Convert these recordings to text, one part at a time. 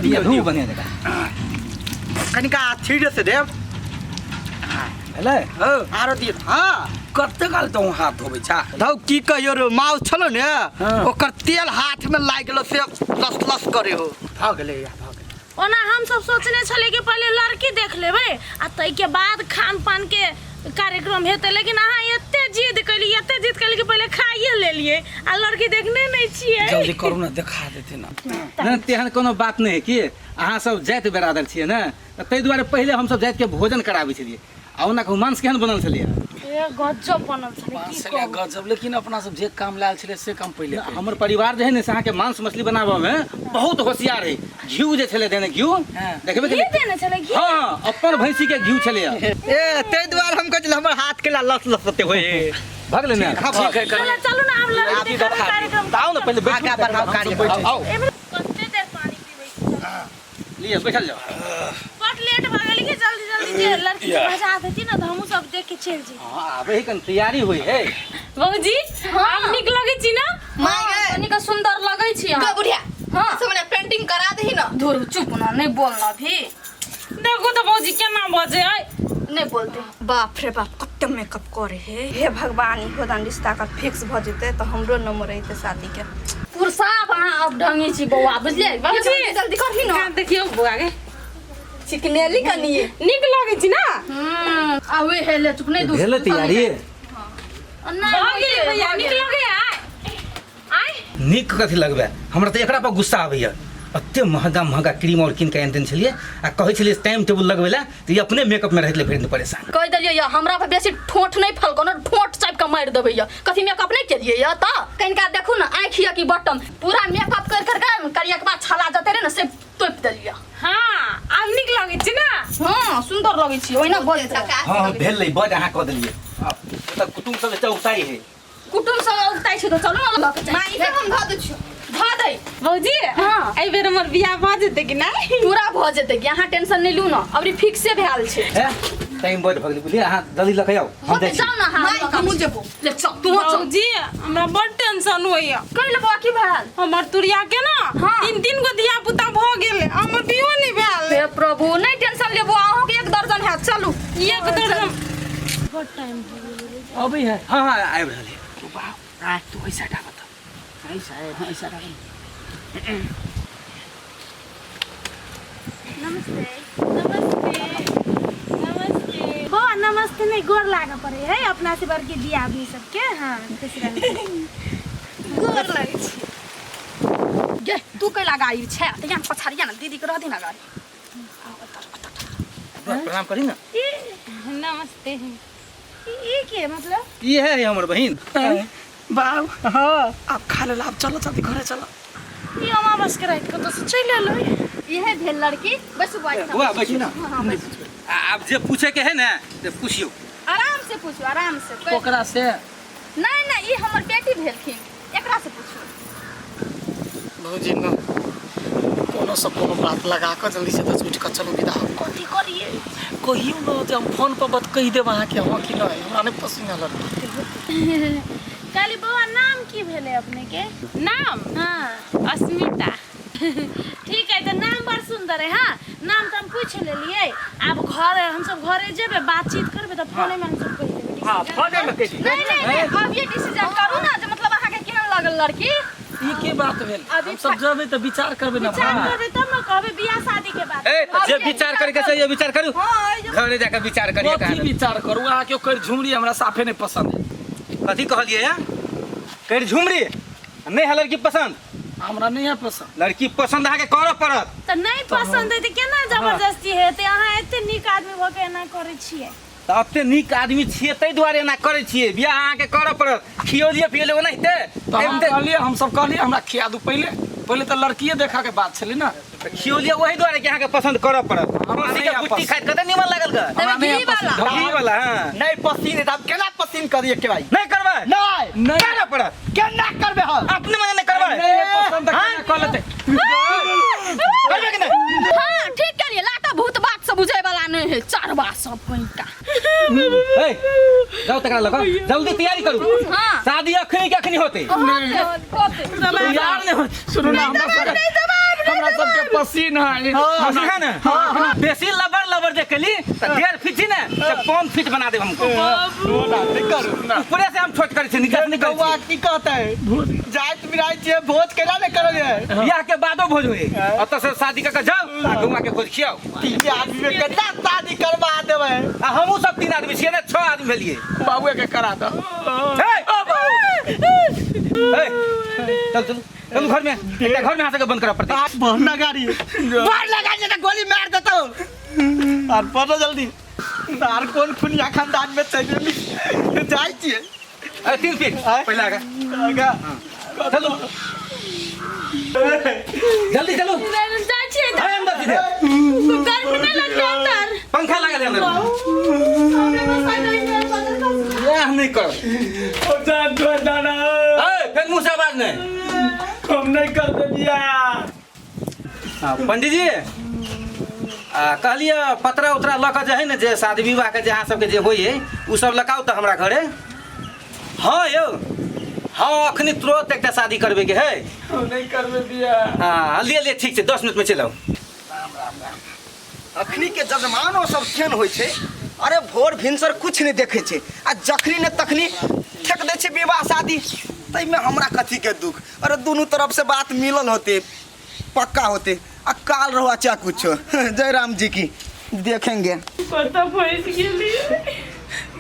दियौ दियौ बढ़िया जकाँ। कनिका छीट से देब। भेलै? हँ, आरो दियौ। हँ। कते काल तू हाथ धोबै छा? धौ की कहियो रे, माउस छलो ने, हाँ। ओकर तेल हाथ में लागि गेलो से लस लस करे हो। भऽ गेलै या भऽ गेलै। ओना हम सब सोचने छलियै कि पहिले लड़की देख लेबै आ ताहिके बाद खान पान के कार्यक्रम हेतै, लेकिन अहाँ एते जिद कैली, एते जिद कैली कि पहिले खाइए लेलियै आ लड़की देखने नहि छियै। जल्दी करू ना, देखा देते ना। नहि, तेहन कोनो बात नहि है कि अहाँ सब जाति बरादर छियै ने, तऽ ताहि दुआरे पहिले हमसब जातिके भोजन कराबै छलियै। आ ओना कहू मांस केहन बनल छलैए? ए गजब बनल छलै, की मांस छलै कहू। गजब, लेकिन अपना सब जे काम लायल छलै से काम पहिले करि। हमर परिवार जे है ने से अहाँके मांस मछली बनाबऽमे बहुत होशियार है। घिउ जे छलै देने घिउ देखबे घी केलियै? देने छलै घी? हँ, अपन भैंसीके घिउ छलैए। ए ताहि दुआरे हम कहै छलियै हमर हाथ के लस लस होते होए। भऽ गेलै ने? हाँ, ठीक है, चलो चलू ना, आब लड़की आब देखाबै देखा कार्यक्रम। तऽ आउ ने पहिले बैठू। आगाँ बढ़ाउ कार्यक्रम। आउ, आउ। एहिमे कते देर पानी पीबै छी? लिअ बैठल जाउ। बड लेट भऽ गेल कि जल्दी जल्दी जे लड़की के भजा देती ना तऽ हमहूँ सब देख के चलि जेती। हँ, आबै है कनि तैयारी होइ है। बाबूजी आब नीक लगै छी ना? माय गे। कनिक सुंदर लगै छी अहाँ। ग बुढ़िया। हाँ। सब मने पेंटिंग करा दही ना। धुर चुप ना, नहीं बोलना भी। देखू तऽ बाबूजी केना बजै है। नहीं बोलते। बाप रे बाप, कते मेकअप करे हे। हे भगवान, इहो दान रिश्ता का फिक्स भ जेते त हमरो नंबर अइते शादी के। पुरसाब अहाँ अब ढंगी छी बौआ, बुझलियै? बाबूजी, जल्दी जल्दी करही ना। कान देखियौ बौआ के। चिकनेली कनी। नीक लगै छी ना? आ वे हेले चुप नहीं दूर। भेलै तैयारी? नहीं, भऽ गेलै भैया, नीक लगै आय? आय? नीक कथी लगबै, हमरा तऽ एकरा पर गुस्सा आबैए। एते महगा महगा क्रीम और कीन के आनि देने छलियै आ कहै छलियै टाइम टेबुल लगबै लए, तऽ ई अपने मेकअप में रहै छलै भरि दिन परेशान। कहि देलियै यऽ, हमरा पर बेसी ठोंठ नहि फलको ने, ठोंठ चापि कऽ मारि देबै यऽ। कथी मेकअप नहि केलियै यऽ तऽ? कनिका देखू ने, आँखि यऽ कि बटम, पूरा मेकअप करि करि कऽ करियकबा छाला जते रहै ने से तोपि देलियै। हाँ, आब नीक लगै छै ना? हाँ, सुन्दर लगै छी, ओहिना बजैत रहू। हँ हँ, भेलै, बड अहाँ कऽ देलियै। आब तऽ कुटुम्ब सब एतऽ उताइ है। कुटुम्ब सब औगताइ छै तऽ चलू ने लऽ के जाइ। माँ, ई सब हम धऽ दै छियौ। धऽ दै। भौजी, हाँ। एहि बेर हमर बियाह भऽ जेतै कि नहि? पूरा भऽ जेतै कि, अहाँ टेंशन नहि लू ने, अबरी फिक्से भेल छै। हे, टाइम बड भऽ गेलै बुझलियै, अहाँ जल्दी लऽ के आउ, हम हाँ, जाइ छी। जाउ ने अहाँ। माँ, हमहूँ जेबो। ले चल, तूहो चल। भौजी, हमरा बड टेंशन होइया। कैल बौआ, की भेल? हमर तुरिया के ना हाँ। तीन तीन गो धिया पुता भऽ गेल, हमर बियो नहि भेल। हे प्रभु, नहि टेंशन लेबो, अहूँके एक दर्जन हैत, चलू। एक दर्जन। बड टाइम भऽ गेल। अबै है। हाँ हाँ, आबि रहल है। तू बाप, तू ऐसा डाबत। ऐसा है, हाँ, ऐसा डाबत। नमस्ते नमस्ते नमस्ते बौआ। नमस्ते नहीं, गोर लागे पड़े है अपना से बड़की दिया आदमी सबके। हाँ, खुश रहू। गोर लगै छी। गे, तू कैला गाड़ी छै तऽ यहाँ पछाड़िया ने दीदी के रह दे ना गाड़ी। प्रणाम करी ना। नमस्ते। ई के मतलब? ई है हमर बहिन। बाब, हाँ। आप खा ले, आप चलो जल्दी घरे चलो। ई अमावस के रात कतऽ से चलि एलै? इहे भेल लड़की। बैसू बौआ, एहिठाम। बौआ बैसू ना। हाँ, हाँ, बैसू। आब जे पूछे के है ने से पूछियो। आराम से पूछू, आराम से। ओकरा से? नहीं नहीं, ई हमर बेटी भेलखिन, एकरा से पूछू। भौजी न कोनो से कोनो बात लगा कऽ जल्दी से दस उठि कऽ चलू विदा हो। कथी करिए? कहियौ ने जे हम फोन पर बात कहि देब अहाँके, हँ कि नहि। हमरा नहि पसिन है लड़की। काली बौआ, नाम की भेलै अपने के? नाम? हाँ, अस्मिता। ठीक है, तऽ नाम बड़ सुंदर है। हाँ, नाम तऽ हम पूछ लेलियै। आब घर हमसब घरे जेबै, बातचीत करबै तऽ फोने में हमसब कहि देबै। हाँ, फोने में कहि देबै। नहीं नहीं नहीं, अब ये डिसीजन करू ना जे मतलब अहाँके केहन लागल लड़की। ई के बात भेल? अभी हम सब जेबै तऽ विचार करबै ना। विचार करबै तब ने कहबै बियाह शादी के बात। ए, तऽ जे विचार करे के से ये विचार करू। घरे जाके विचार करिए। कथी विचार करू? अहाँके ओकर झुमरी हमरा साफे नहि पसंद है। कथी कहलियै या? कर झुमरी नहीं है लड़की पसंद? हमरा नहीं है पसंद। लड़की पसंद अहाँके करऽ पड़त। तऽ नहि पसंद है तऽ केना जबरदस्ती हेतै? अहाँ एते नीक आदमी भऽ के एना करै छियै? तऽ एते नीक आदमी छियै ताहि दुआरे एना करै छियै। बियाह अहाँके करऽ पड़त। खियौलियै पियौलियै ओनाहिते। तऽ हम कहलियै, हम सब कहलियै हमरा खिया दू पहिले। पहिले तऽ लड़किए देखऽ के बात छलै ना। तऽ खियौलियै ओहि दुआरे कि अहाँके पसंद करऽ पड़त। हमरा कुर्सी नहि के है गुट्टी पसंद। खाइत कते नीमन लागल ग। हमरा नहि है घी वाला। पसंद। घी वाला, हाँ। नहीं पसीन है तो आप केना पसीन करिए के भाई? नहीं करबै? नहीं। नहीं। करऽ पड़त। केना करबे हम? अपने मने नहीं करबै? नहीं है पसंद तऽ केना कऽ लेतै? करबै कि नहीं? हाँ, ठीक केलियै। लाटा भूत बात से बुझै वाला नहि है, चरवा सब कहीं का। ए, जाओ तकरा लग, जल्दी तैयारी करू। हाँ। शादी अखनी के अखनी होते। होते, होते। तैयार नहीं होते। सुनू ना, हमरा सबके हमरा सबके पसीन है। पसीन है ना? बेसी लबर लबर जे केली त 1.5 फीट छी ने से 0.75 फीट बना देब हमको। नहीं करू ना। ऊपरे से हम छोट करै छी, नीचा से नहीं करै गौआ छी। की कहते है? जाइत बिराइत छियै, भोज केना नहि करल है? बियाह के बादो भोज होई। ओतऽ से शादी कऽ के जाउ आ गौआ के भोज खियाउ। 3 आदमी में केना शादी करवा देबै? आ हमहूँ सब 3 आदमी छियै ने, 6 आदमी भेलियै। बाबुए के करा दो। हे! हे! चल चल चलू घर में, एकटा घर में अहाँ सबके बंद करऽ पड़तै। बढ़ना गाड़ी, बढ़ लगा जे गोली मार देतौ। आर पढ़ो जल्दी। आर कोन खुनिया खानदान में चलि गेली? जाइ छियै। ए, 3 फीट आँय? पहिले आगा। आगा। चलू जल्दी चलू। जाइ छियै। अरे अंदर सीधे। गर्मी नहि लगतै अंदर? पंखा लागल है अंदर। हमरे बस आ गई है, बदल खा। याह नहीं कर। ओ जान छोड़ दाना। ए, फेर मुंह से आवाज नहीं। हम नहीं करते बियाह। हाँ, पंडित जी कहलिए पतरा उतरा लऽ कऽ जे है ने, जे शादी विवाह के जे अहाँ सबके जे होइ है उ सब लकाउ तऽ हमरा घरे। हाँ यौ, हाँ अखनी तुरंत एकटा शादी करबे के है। हम नहीं करबे बियाह। हाँ लिए लिए ठीक छै, 10 मिनट में चलि आउ। अखनी के जजमानो सब केहन होइ छै, अरे भोर भिनसर कुछ नहि देखै छै आ जखनी ने तखनी ठेक दै छै विवाह शादी। ताहिमे हमरा कथी के दुख? अरे दुनू तरफ से बात मिलल होते, पक्का होते, आ काल रहो अच्छा कुछ। जय राम जी की देखेंगे। पता फंस गेली।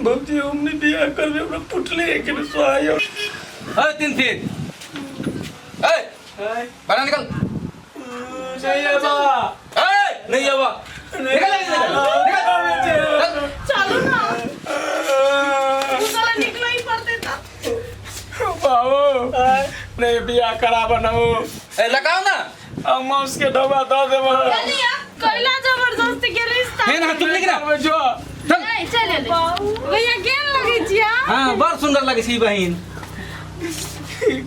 भौजी हम नहीं बियाह करबे, हमरा फुटले एक ने सोहाय। ए 3 फीट। ए बाहर निकल। नहीं आबा। ए नहीं आबा। निकल निकल निकल। चलू ना, तू साला निकलो ही पड़ते था। बाबू नहीं बियाह कराबा ना हो। ए लगाओ ना। हम मांस के डब्बा दऽ देबो। कैला जबरदस्ती के रिश्ता। हे ना तुम निकल ना। जो चल। नहीं चल ले भैया केहन लगै छियै? हां बड़ सुंदर लगै छै बहिन।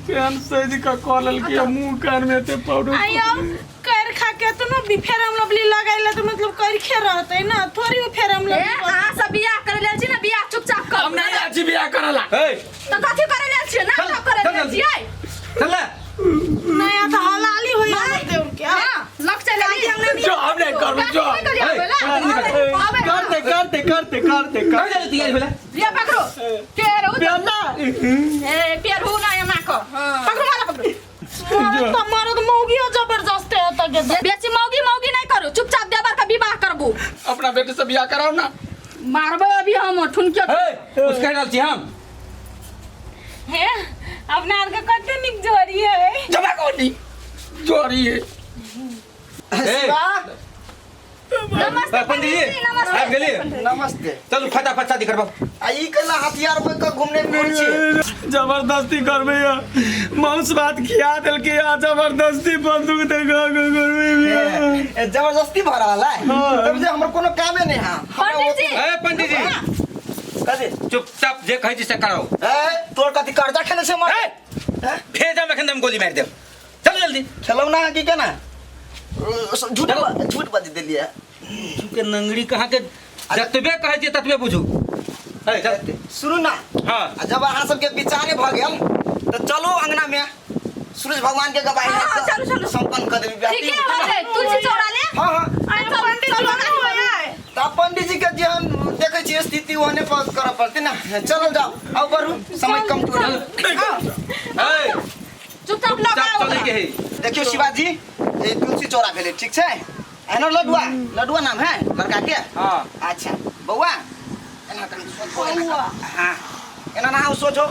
केहन सज के कऽ लेलकै, मुंह कान में एते पाउडर। आयो कर खा के तो ना भी फेर हम लवली लगाइला तो मतलब कर खे रहते ना, थोड़ी वो फेर हम ए लवली। अहाँ सब बियाह करे लेल छी ना, बियाह चुपचाप कर। हम नहीं जाइ छी बियाह करला। ए तो कथी करे लेल छी ना? चल, सब करे चल लेल जल्दी। छियै। चल ना। नहीं तो हलाली होई हमर देवर के। हां लग चल लेली। जो हम नहीं करबो जो। ए, आबे करते करते करते करते कहाँ जाले तैयारी भेला? लिया पकड़ो पेरू। ना। ए पेरू ना एना क पकड़ो माला पकड़ो। तो मरद मौगियो जबरदस्त है त के। बेसी मौगी मौगी नहीं करू, चुपचाप देवर का विवाह करबू। अपना बेटे से बियाह कराओ ना। मारबे अभी हम ठुनके। ए कुछ कहि रहल छी हम। हे अपना आर के कते नीक जोड़ी है। जमा कोनी जोड़ी है। ए नमस्ते पंडित जी नमस्ते। आबि गेलियै? नमस्ते। चलू फटाफट शादी करबाउ। आ ई केना हथियार बन के घूमने फिरै छियै? जबरदस्ती करबे या मांस भात खिया देलकै आ जबरदस्ती बंदूक देखा के करबे बियाह। ए, जबरदस्ती भऽ रहल है तब जे हमर कोनो कामे नहि है। पंडित जी। ए पंडित जी कथी? चुपचाप जे कहै छी से कराउ। ए तोर कथी कर्जा खेने छै मर? ए भेजम एखन हम गोली मारि देब। चलू जल्दी। खेलौ ना की केना? झूठ झूठ बज देलियै। के नंगड़ी कहाँ के जतबे कहै छियै ततबे बुझू। ए चल। सुनू ना। हाँ। आ जब अहाँ सबके विचारे भऽ गेल तऽ चलू अंगना में सूरज भगवान के गवाही हाँ, चलू, चलू। संपन्न कऽ देबी ठीक है हो गए तुलसी चौरा ले। हाँ हाँ। अरे पंडित जी ना होय। तऽ पंडित जी के जेहन देखै छियै स्थिति ओहने पर करऽ पड़तै ना। चलल जाउ, आउ बढ़ू, समय कम टूटल। ए चुपचाप चुपचाप लगाओ। चलै के है। देखियौ शिवाजी, ए तुलसी चौरा भेलै, ठीक छै? एना लडुआ, लडुआ नाम है लड़का के? हाँ। अच्छा बौआ एना कनि सोचो, एना हाँ एना ना सोचो।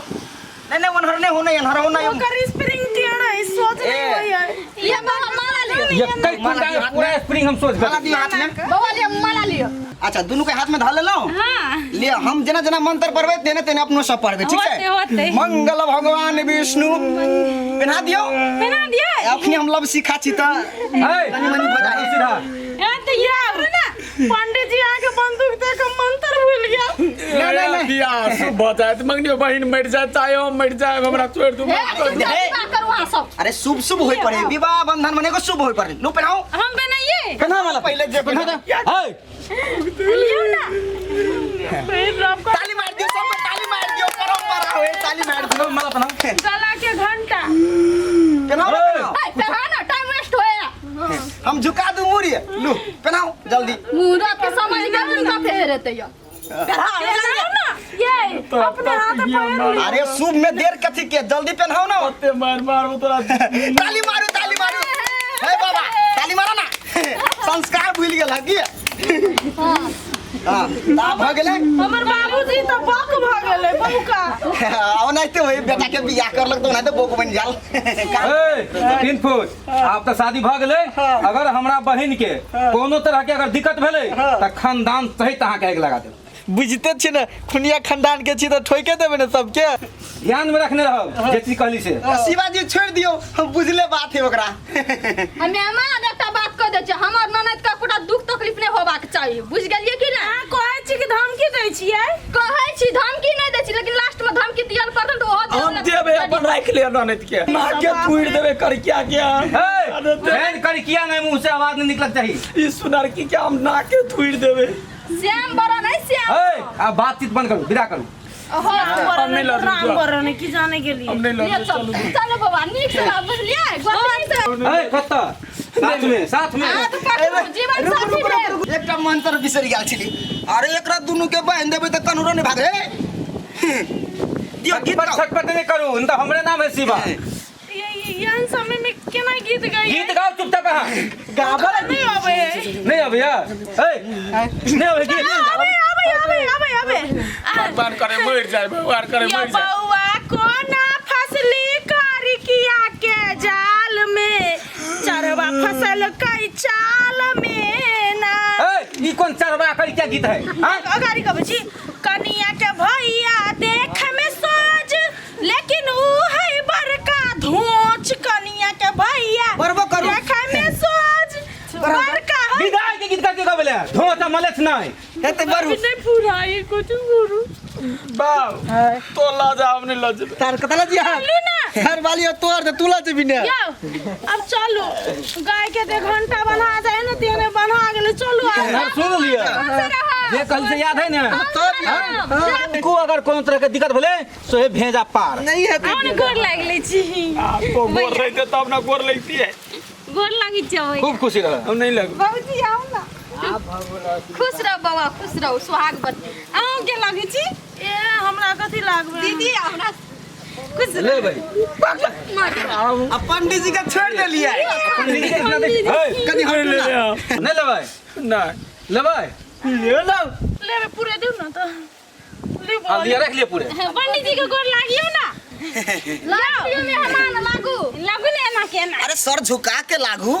नहीं नहीं ओनहर नहीं हो, नहीं एनहर हो, नहीं ओकर स्प्रिंग टेढ़ है, सोच नहीं होय है। ये माला लियो। ये कई कुंडा पूरा स्प्रिंग हम सोच माला दियौ हाथ में। बौआ लियो माला लियो। अच्छा दुनू के हाथ में धर लेलहुँ। हां ले हम जेना जेना मंत्र पढ़बै तेने तेने अपनो सब पढ़बै, ठीक छै? होते, होते। मंगल भगवान विष्णु पेन्हा दियौ। पेन्हा दियै। अखनी हम लब सीखा छी तऽ ए कनि मनि भऽ जाइ। सीधा। हां त या ना पंडित जी आके बंदूक देख के मंत्र भूल गया। नहीं नहीं नहीं बियाह शुभ भऽ जायत, मंगनी बहिन मरि जायत चाहे हम मरि जायब, हमरा छोड़ि दू। हे चुपचाप विवाह करू अहाँ सब। अरे शुभ शुभ होय पड़े, विवाह बंधन मने को शुभ होय पड़े। लो पेन्हाओ। हम बनाइए। पेन्हा माला पहिले जे पेन्हा दे। ए लियो ना ताली मार दियो सब, ताली मार दियो, परंपरा होय, ताली मार दियो। माला पेन्हाओ। गला के घंटा पेन्हाओ ना, पेन्हाओ। ए पेन्हा ना, टाइम वेस्ट होया। चूड़ी लू पहनाओ जल्दी। मुहूर्त के समय के ने कथे हेरेते या। पहनाओ ना ये अपने हाथ पैर। अरे शुभ में देर कथी के, जल्दी पहनाओ ना। ओते मार मारू तोरा। ताली मारू ताली मारू। हे बाबा ताली मारा ना, संस्कार भूल गेल की। हां ता भ गेलै। हमर बाबूजी त बक भ गेलै बौका। ओनाहिते होई, बेटा के बियाह करलक त ओनाहिते बौक बनि जाल। ए 3 फुट आब त शादी भ गेलै। अगर हमरा बहिन के कोनो तरह के अगर दिक्कत भेलै त खानदान सहित अहाँ के आगि लगा देब। बुझते छी ने खुनिया खानदान के छी त ठोके देबै ने सबके। ध्यान में रखने रहब जे चीज कहली से। शिवाजी छोड़ दियो, हम बुझले बात है ओकरा। हम मेहमान एकटा बात कह दै छी, हमर ननद के पूरा दुख तकलीफ नहीं होबाक चाहिए, बुझ गेलिए कि ना? अहाँ कहै छी कि धमकी दै छियै? कहै छी धमकी नहीं दै छी, लेकिन लास्ट में धमकी दियल पड़तन त ओहो हम देबै अपन राख ले ननद के, मार के तोड़ देबै करकिया के। ए फैन करकिया नहीं, मुंह से आवाज नहीं निकलक चाहिए। ई सुनरकी के हम नाके तोड़ देबै। श्याम बड़ा नहीं श्याम। ए अब बातचीत बंद करू, विदा करू। राम राम बरन की जाने के लिए। हम नहीं लड़ते, चलो चलो बाबा नीक से रह, बुझलिए? गोर से। ए कत्ता साथ में साथ में हाथ पकड़ू, जीवन साथी भेल। एकटा मंत्र बिसरि गेल छली। अरे एकरा दुनू के बान्हि देबै त कन्हरो नहि भागे। दियौ गीत गाउ। छटपट नहीं करू, नहीं तो हमरे नाम है शिवा। ये समय में केना गीत गाइए? गीत गाओ चुपचाप। अहाँ गाबल नहीं आवे है। नहीं आवे यार। ए नहीं आवे गीत। आवे आवे आवे आवे आवे। भगवान करे मर जाए, भगवान करे यो मर जाए। बउआ कोना फसली करिकिया के जाल में, चरवा फसल कई चाल में ना। ए ई कौन चरवा कर क्या गीत है? हां अगाड़ी कहबै छी कनिया के भैया देख में सोज, लेकिन ऊ है बड़का धोच। कनिया के भैया बरबो करू। देख में सोज बड़का है। विदाई के गीत करके गाबेले धोचा मलेछ नहीं हेतै बरू। नहीं पूरा ये कुछ गुरु बाप तो ला जा, हम नहीं लजबे। तार कतला जी चलू ना घर वाली तोर त तू लजबी ने। यौ अब चलू, गाय के दे घंटा बन्हा जाए ना तेने बन्हा गेलै। चलू आब। सुन लिया जे कल से याद है ना। हाँ। को अगर कोनो तरह के दिक्कत भेलै सोहे भेजा पार नहीं है। आउ ने गोर लागले छी। तो गोर रहते तब ना गोर लगती है। गोर लागी छै। खूब खुशी रह। हम नहीं लगू। बाबूजी आउ ना। खुश रहो बाबा, खुश रहो, सुहागवती। अहूँ के लागै छी? ए हमरा कथी लागबै? दीदी हमरा कुछ ले भाई आ पंडित जी के छोड़ देलियै। कनी हटू ना। नहीं लेबै? नहीं लेबै? ले लो। लेबै पूरे दिउ ना त। ले आ लिया रख लिया पूरे। पंडित जी के गोर लागियो ना। लागू मेहमान लागू। लागू ने एना केना। अरे सर झुका के लागू,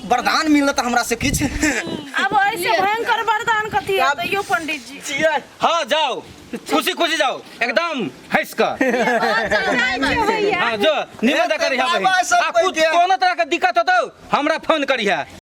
वरदान मिलत हमरा से किछ। अब ऐसे भयंकर वरदान कथी है यो पंडित जी? हाँ जाओ खुशी खुशी जाओ एकदम हंस कर। हाँ जो निमन करी बाय बाय सब आ कुछ कोई के। कोनो तरह के दिक्कत होतौ हमरा फोन करिहा।